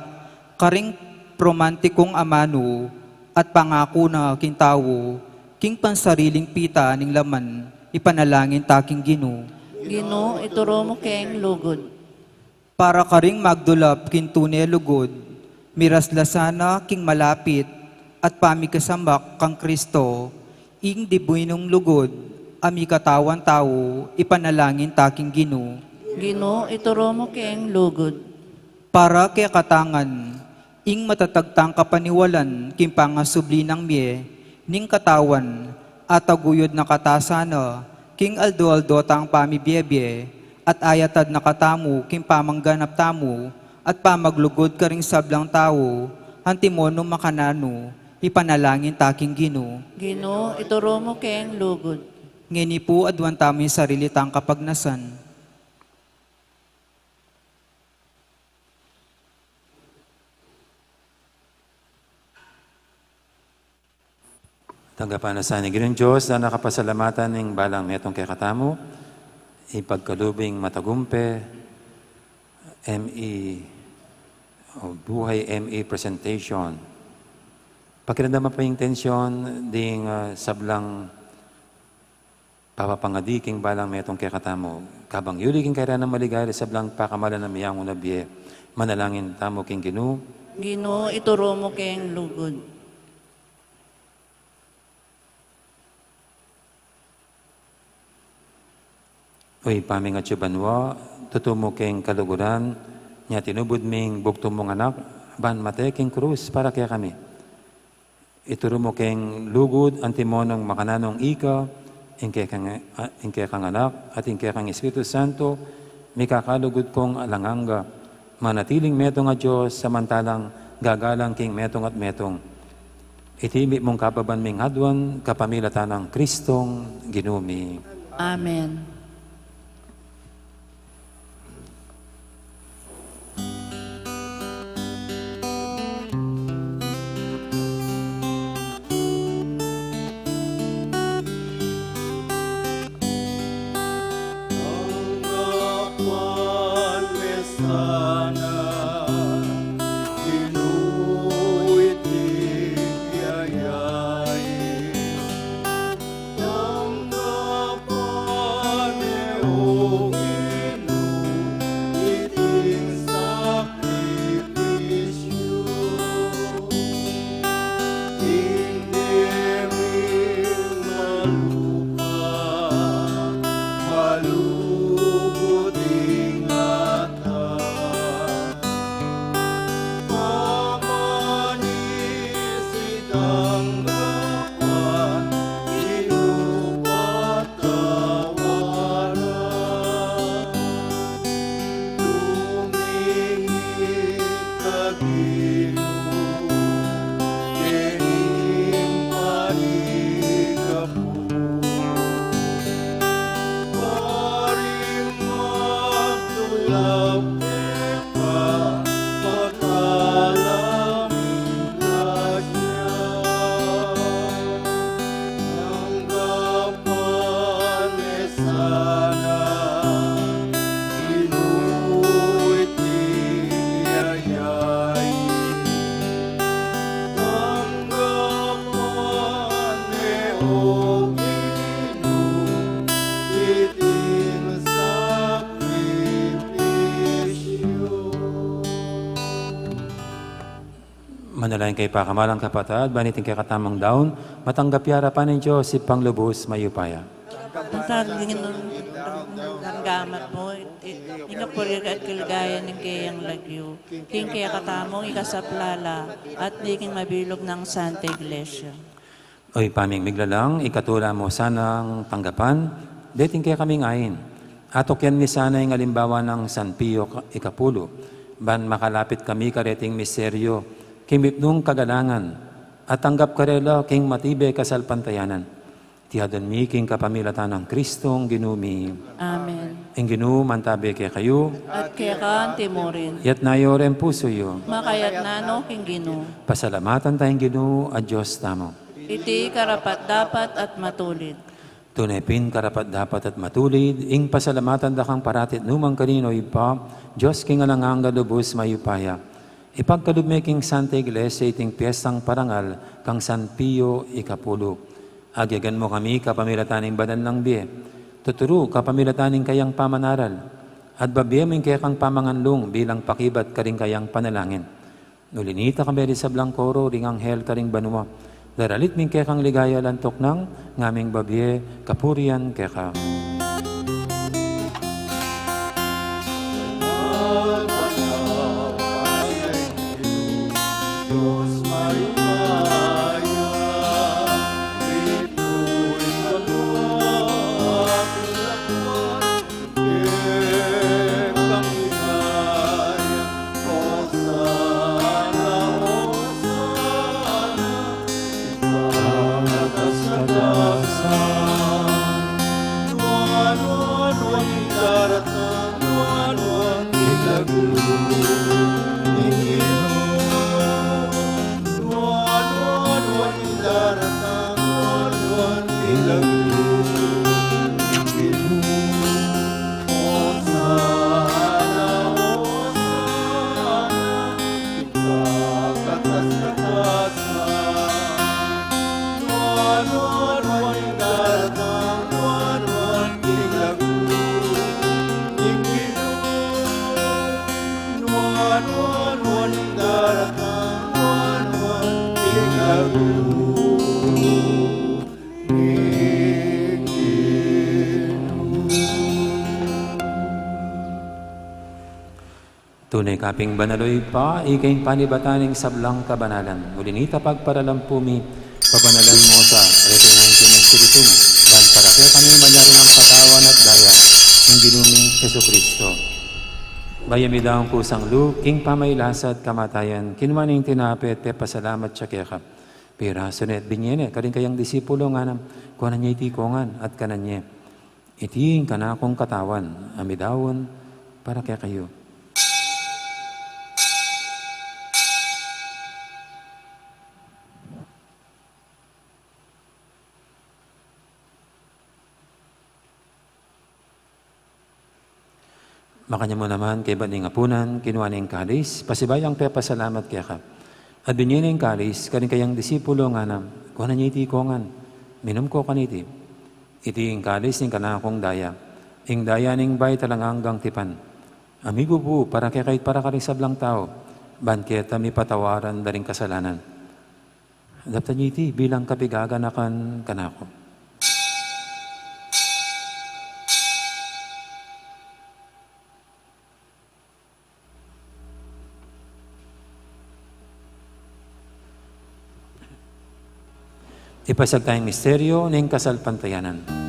karing romantikong amanu at pangaku na king tau, king pansariling pita ning laman, ipanalangin ta king Ginu. Ginu, ituru mu keng lugud. Para karing magdulap king tune lugud, miras la sana king malapit at pamikasamak kang Kristo, ing dibinung lugud a mikatawan tau, ipanalangin ta king Ginu. Ginu, ituru mu keng lugud. Para kekatang ngan, ing matatag tang kapaniwalan king pangasubli nang mie ning katawan, ataguyud na kata sana king aldo-aldo tang pamibiebie, at ayatad na katamu king pamangganap tamu at pamaglugud karing sablang tau, antimo nung makananu, ipanalangin ta king Ginu. Ginu, ituru mu keng lugud. Ngeni pu, aduan tamu ing sarili tang kapagnasan. Tanggapan na sa ning Ginung Dios, na kapasalamatan ning balang metung kekatamu, ipagkalub ing matagumpe, M E, o, buhay M E presentation. Pakiramdaman pa ing tensyon ding, ah, sablang papapangadi king balang metung kekatamu. Kabang yuli king kairan nang maligaya, sablang pakamalan a miyanguna bie, manalangin tamu king Ginu. Ginu, ituru mu keng lugud. O Ibpa mi atsu banua, tutu mu king kaluguran, nya tinubud ming bugtung mung Anak, ban mate king krus para kekami. Ituru mu keng lugud, antimo nung makananu ika, ing kekang, ah, ing kekang Anak, at ing kekang Espiritu Santo, mikakalugud kung alang angga, manatiling metung a Dios, samantalang gagalang king metung at metung. Iti mimung kapaban ming aduan, kapamilatan nang Kristong Ginu mi. Amen. Manalangin kayu pakamalan kung kapatad, ban iting kekatamung daun, matanggap ya arapan ning Dios, Ibpang lubus mayupaya. Tanggap mu ing gamat mu, ing purian at kaligayan ning keyang lagyu, king kekatamung ikasaplala, at king mabilug nang Santa Iglesia. O Ibpa ming miglalang, ikatula mu sanang tanggapan deting kekaming ain. Atukyan mi sana ing alimbawa nang San Pio Ikapulu, ban makalapit kami kareting misteryo king mipnung kagalangan, at tanggap karela king matibe kasalpantayanan. Iti adwan mi king kapamilatan nang Kristong Ginu mi. Amen. Ing Ginu mantabe kekayu. At keka antimurin. Itas yu ring pusu yu. Makatas no king Ginu. Pasalamatan taya ing Ginu a Dios tamu. Iti karapat-dapat at matulid. Tune pin karapat-dapat at matulid ing pasalamatan da kang parati at nukarin man, O Ibpa, Dios king alang angga, lubus mayupaya. Ipagkalub me king Santa Iglesia iting piestang parangal kang San Pio Ikapulu. Agyagan mu kami kapamilatan ning banal nang bie, tuturu kapamilatan ning kayang pamanaral, at babie mu ing kekang pamanganlung bilang pakibat karing kayang panalangin. Nulinita kami ring sablang koro ring anghel karing banua, daralit mi ing kekang ligaya alang tuknang, ngaming babie kapurian keka. Tune ka pin banal, O Ibpa, ika ing panibatan ning sablang kabanalan. Uli na nita pagparalampu mi, pabanalan mu sa, reting ain king Espiritu mu, ban para kekami maging katawan at daya ning Ginu ming Jesucristo. Bayu mi daun kusang lub king pamagkasakit at kamatayan, kinua ne ing tinape at pepasalamat ya keka. Pirasu ne at binye ne karing kayang disipulo, ngana, kuanan ye iti kongan at kanan ye. Iti ing kanakung katawan a midaun para kekayu. Makanyan mu naman kaybat ning apunan, kinua ne ing kalis, pasibayu yang pepasalamat keka. At binye ne ing kalis karing kayang disipulo, ngana, kuanan ye iti kongan, minum ko kaniti. Iti ing kalis ning kanakung daya, ing daya ning bayu at alang anggang tipan, a mibubu para kekayu at para karing sablang tau, ban keta mipatawaran da ring kasalanan. Daptan ye iti bilang kapaganakan kanaku. Ipasiag taya ing misteryo ning kasalpantayanan.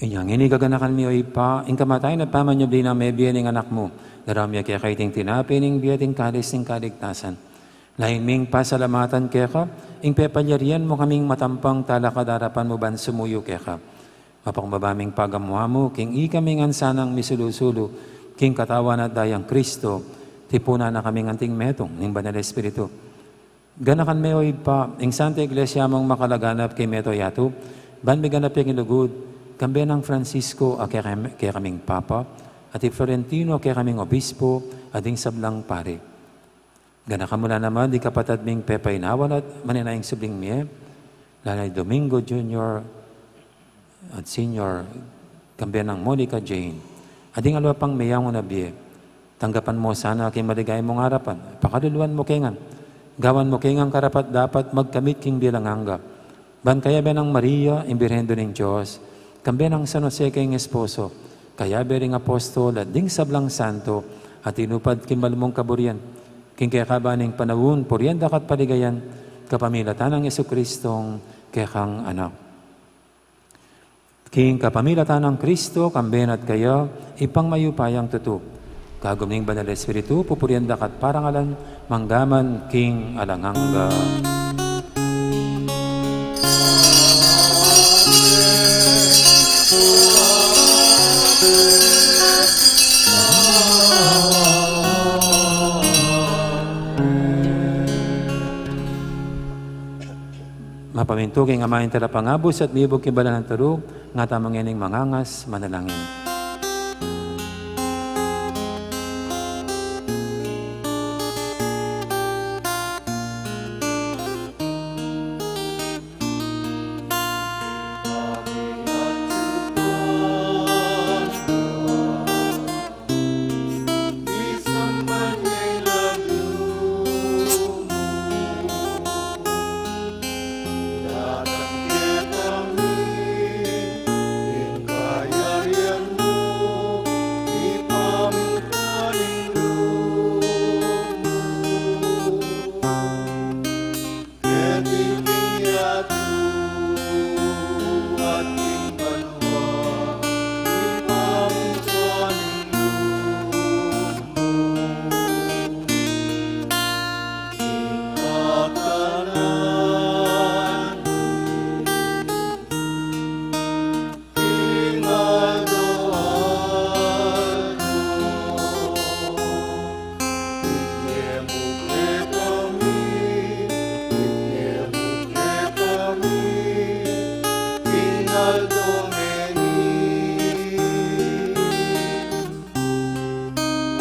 Inya ngeni gaganakan mi, O Ibpa, ing kamatayan at pamanyubli nang mebie ning Anak mu, daraun mi keka iting tinape ning bie at ing kalis ning kaligtasan. Lalu ming pasalamatan keka ing pepalyarian mu kaming matampang talakad king arapan mu ban sumuyu keka. Mapakumbaba ming pagamu-amu king ikami ngan sanang misulu-sulu king katawan at dayang Kristo, tipunan na kaming anting metung ning Banal Espiritu. Ganakan me, o Ibpa, ing Santa Iglesia mung makalaganap king mabilug a yatu, ban miganap ya king lugud, kambe nang Francisco a kekam-, kekaming Papa, at i Florentino a kekaming Obispo, at ding sablang pari. Ganakan mu la naman ding kapatad ming pepainawa at manenaya king subling mie, lala i Domingo Junior, at Senior, kambe nang Monica Jane, at ding aliwa pang meyangu na bie. Tanggapan mu sana king maligaya mung arapan, pakaluluan mu ke ngan, gawan mu ke ngan karapat-dapat magkamit king bie alang angga. Ban kayabe nang Maria, ing Birhen Indu ning Dios, kambe nang San Jose kayang esposo, kayabe ring apostol at ding sablang santo, a tinupad king mal mung kaburian, king kekaban ning panaun, purian da ka at paligayan, kapamilatan nang Jesucristong kekang Anak. King kapamilatan nang Kristo, kambe na at kaya, Ibpang mayupayang tutu, kagum ning Banal Espiritu, pupurian da ka at parangalan, mangga man king alang angga. Mapamintu king Ama ing Talapangabus at mibug king banal nang turu, ngatamu ngening mangangas, manalangin.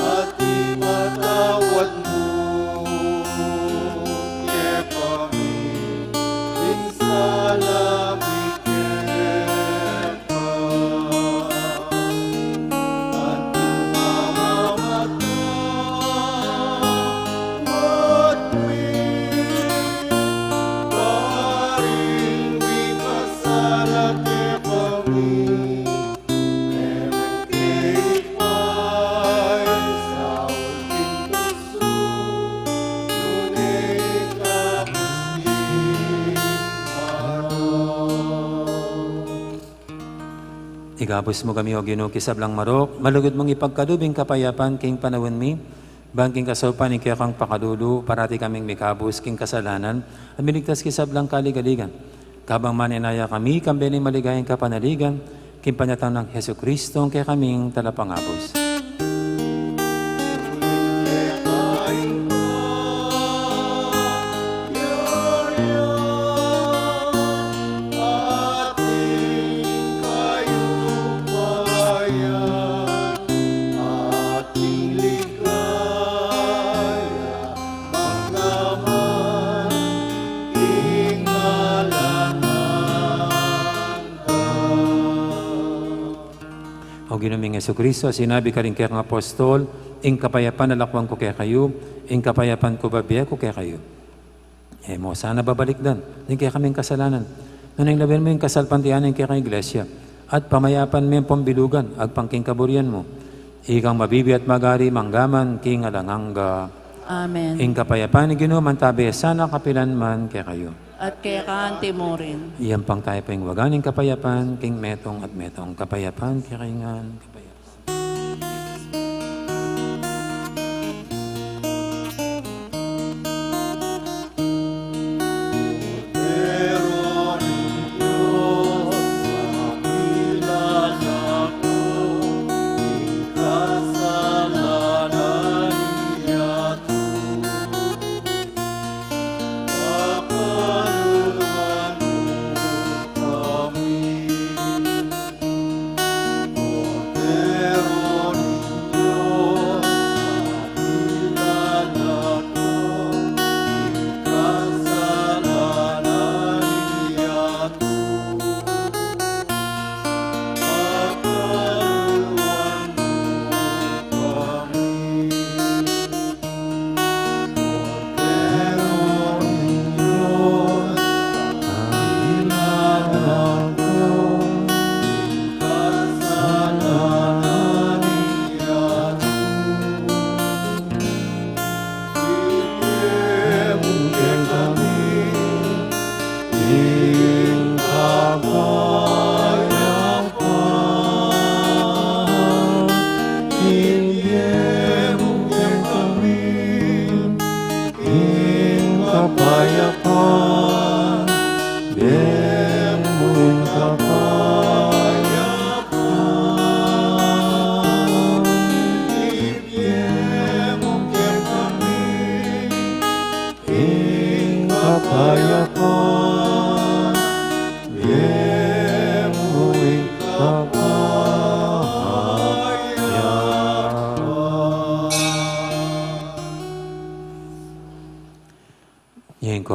At ipatawad mu kekami ing sala mi keka. Anti mamamatawad mi karing mikasala kekami. Ikabus mu kami, O Ginu, king sablang marok, malugud mung ipagkalub ing kapayapan king panaun mi, ban king kasaupan ning kekang pakalulu, parati kaming mikabus king kasalanan, at miligtas king sablang kaligaligan. Kabang manenaya kami, kambe ning maligayang kapanaligan, king panyatang nang Jesucristo, a kekaming Talapangabus. O Ginu ming Jesucristo, sinabi karing kekang apostol, ing kapayapan lakwan ku kekayu, ing kapayapan ku bibie ku kekayu. E mu sana babalikdan ding kekaming kasalanan, nune lawen mu ing kasalpantayanan ning kekang Iglesia, at pamayapan me ampong bilugan agpang king kaburian mu. Ikang mabibie at magari mangga man king alang angga. Amen. Ing kapayapan ning Ginu mantabe sana kapilan man kekayu. At keka anti mu rin. Iyampang tamu pu ing waga ning kapayapan king metung at metung. Kapayapan kekayu ngan. Kapayapan.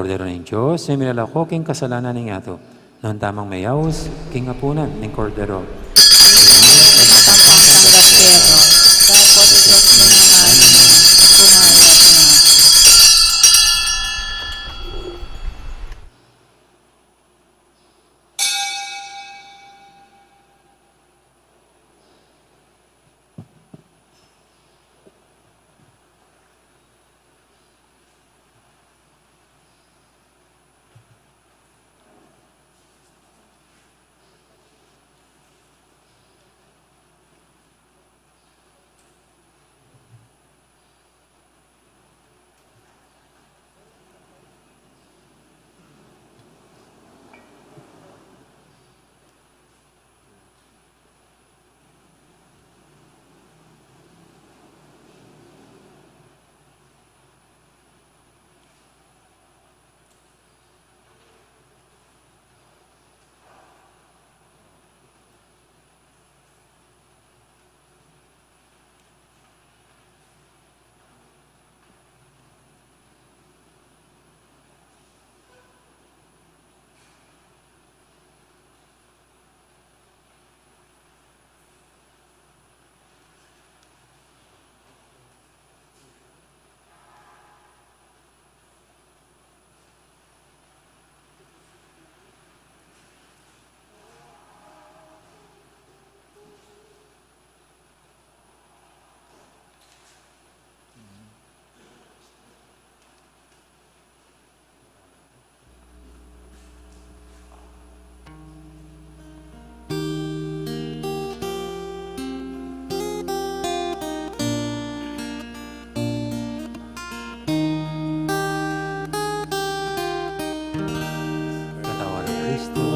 Kordero ning Dios, e milalako king kasalanan ning yatu. Nuan tamang meyaus king apunan ning Kordero. Katawan ni Kristo.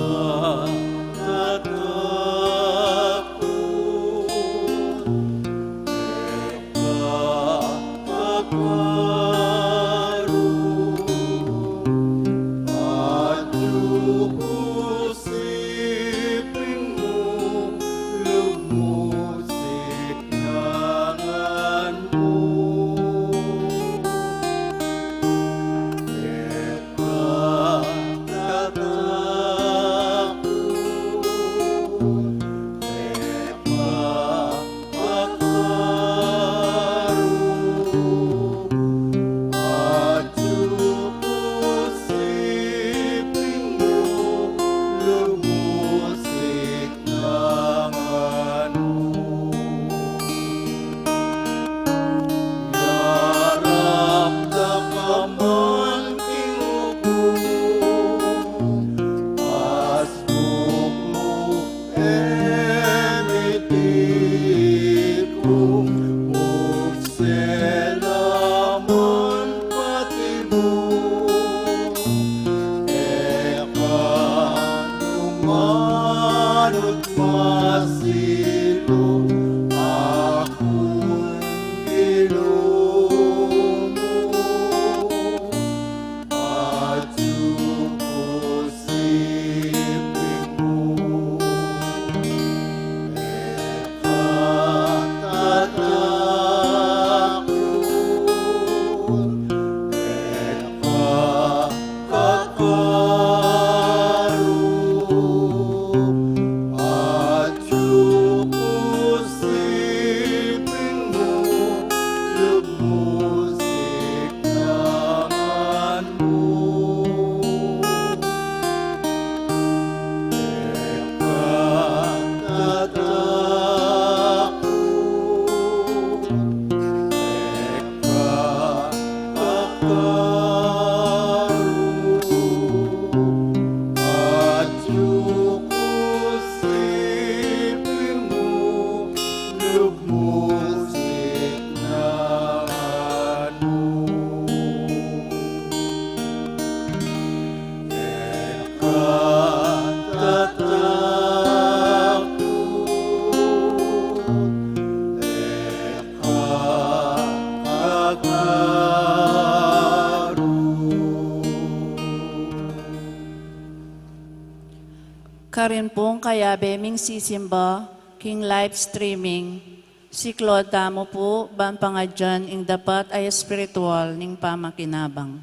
Karin pung kayabe ming sisimba king live streaming, siklaud tamu pu ban pangadyan ing dapat a espiritual ning pamakinabang.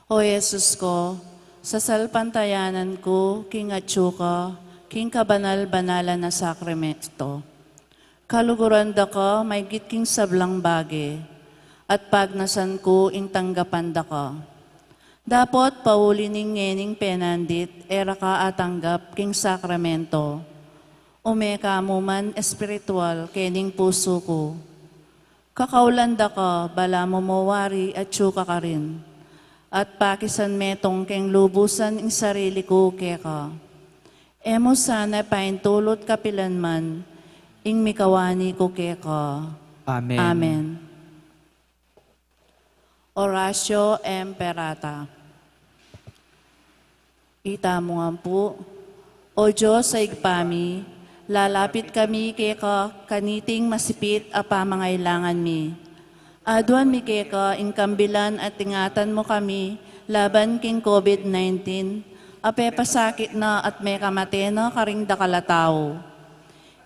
O Jesus ko, sasalpantayanan ku king atsu ka king kabanal-banalan a sakramento. Kaluguran da ka maigit king sablang bage, at pagnasan ku ing tanggapan da ka. Dapot pauli ning ngening penandit, e ra ka atanggap king sakramento. Ume ka mu man espiritual kening pusu ku. Kakaulan da ka, balamu mo wari atsu ka karin, at pakisan metung keng lubusan ing sarili ku keka. E mu sana paintulut kapilan man ing mikawani ku keka. Amen. Amen. Oratio Imperata. Itamu ngan pu. O Dios a Ibpa mi, lalapit kami keka kaniting masipit a pamangailangan mi. Aduan mi keka ing kambilan at ingatan mu kami laban king COVID nineteen a pepasakit na at mekamate na karing dakal a tau.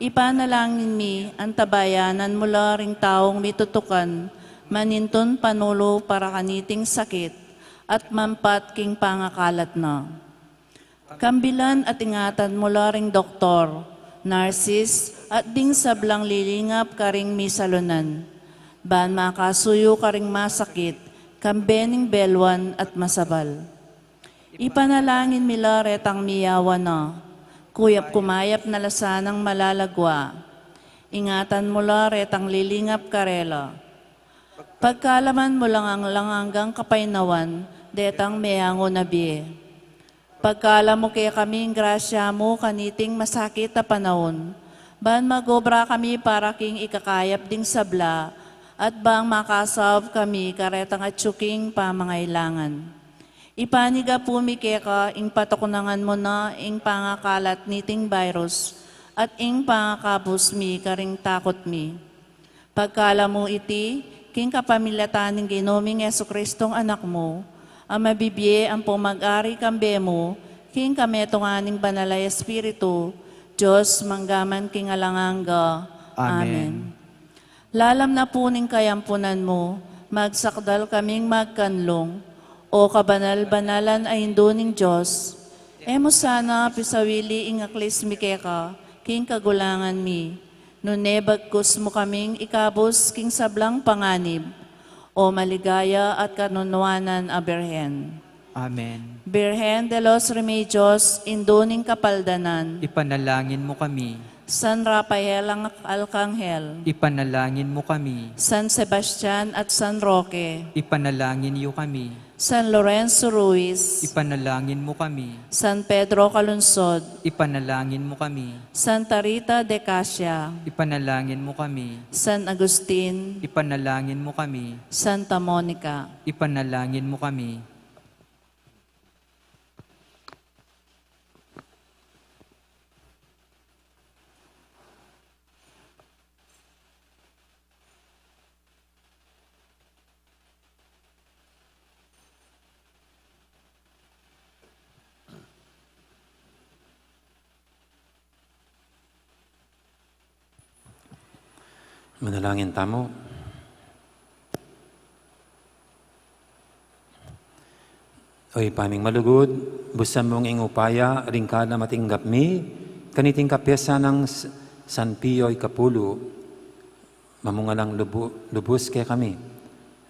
Ipanalangin mi, antabayanan mu la ring taung mitutukan manintun panulu para kaniting sakit at mampat king pangakalat na. Kambilan at ingatan mu la ring doktor, narsis, at ding sablang lilingap karing misalunan, ban makasuyu karing masakit, kambe ning belwan at masabal. Ipanalangin mi la retang miyawa na, kuyap kumayap na la sanang malalagwa. Ingatan mu la retang lilingap karela. Pagkalaman mu lang ang langanggang kapaynawan detang meangu na bie. Pagkala mu kekami ing grasya mu kaniting masakit a panaun, ban magobra kami para king ikakayap ding sabla, at bang makasaup kami karetang atsu king pamangailangan. Ipanyawad mi keka ing patuknangan mu na ing pangakalat niting virus at ing pangakabus mi karing takut mi. Pagkala mu iti, king kapamilatan ning Ginu ming Jesucristong Anak mu, a mabibie ampong mag-ari kambe mu, king kametungan ning Banal a Espiritu, Dios, mangga man king alang angga. Amen. Amen. Lalam na pu ning kayampunan mu, magsakdal kaming magkanlung, O kabanal-banalan a Indu ning Dios. E mu sana pisawili ing aklis mi keka king kagulangan mi, nune bagkus mu kaming ikabus king sablang panganib, O maligaya at kanunuanan a Birhen. Amen. Birhen de los Remedios, Indu ning Kapaldanan. Ipanalangin mu kami. San Rafael ang Arkanghel. Ipanalangin mu kami. San Sebastian at San Roque. Ipanalangin yu kami. San Lorenzo Ruiz. Ipanalangin mu kami. San Pedro Calungsod. Ipanalangin mu kami. Santa Rita de Casia. Ipanalangin mu kami. San Agustin. Ipanalangin mu kami. Santa Monica. Ipanalangin mu kami. Manalangin tamu. O Ibpa ming malugud, busan mung ing upaya ring kalam a tinggap mi kaniting kapiasan nang S-, San Pio ikapulu, mamungalang lubu-, lubus kekami.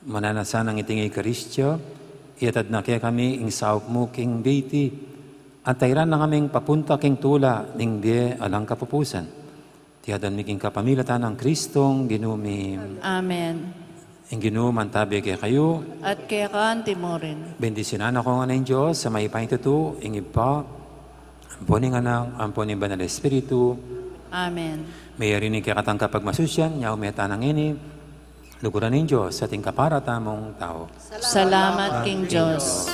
Mananasan nang iting Eukaristia, iatad na kekami ing saup mu king bie iti, at tairan na kaming papunta king tula ning bie alang kapupusan. Iti aduan mi king kapamilatan nang Kristong Ginu mi. Amen. Ing Ginu mantabi kekayu. At keka antimurin. Bendisyunan na ko ngan ning Dios a mayupaya tutu, ing Ibpa, ampo ning Anak, ampo ning Banal a Espiritu. Amen. Meyari ning kekatang kapagmasusyan, nyau me tana ngeni, luguran ning Dios, ating kaparatamung tau. Salamat king Dios.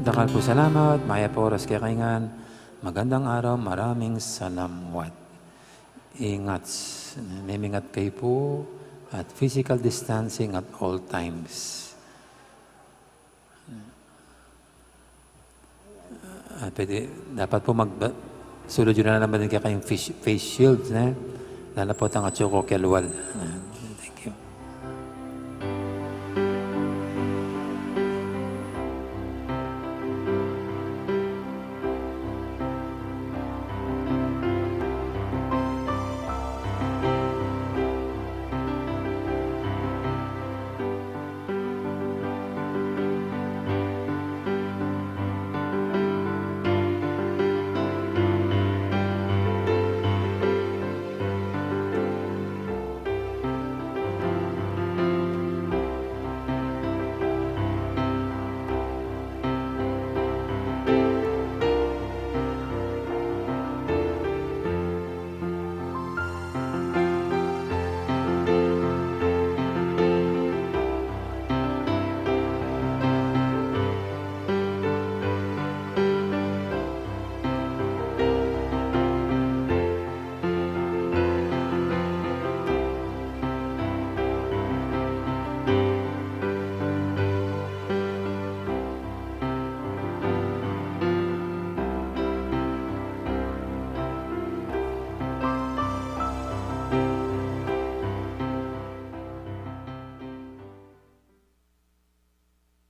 Dakal pung salamat, mayap a oras kekayu ngan. Magandang araw, maraming salamat. Ingat, mimingat kayu pu, at physical distancing at all times. Ah, pwede, dapat pu mag-, sulud yu na naman din kekayung face, face shield, ne? Lalo na pu itang atsu ku kelwal. Ah, thank you.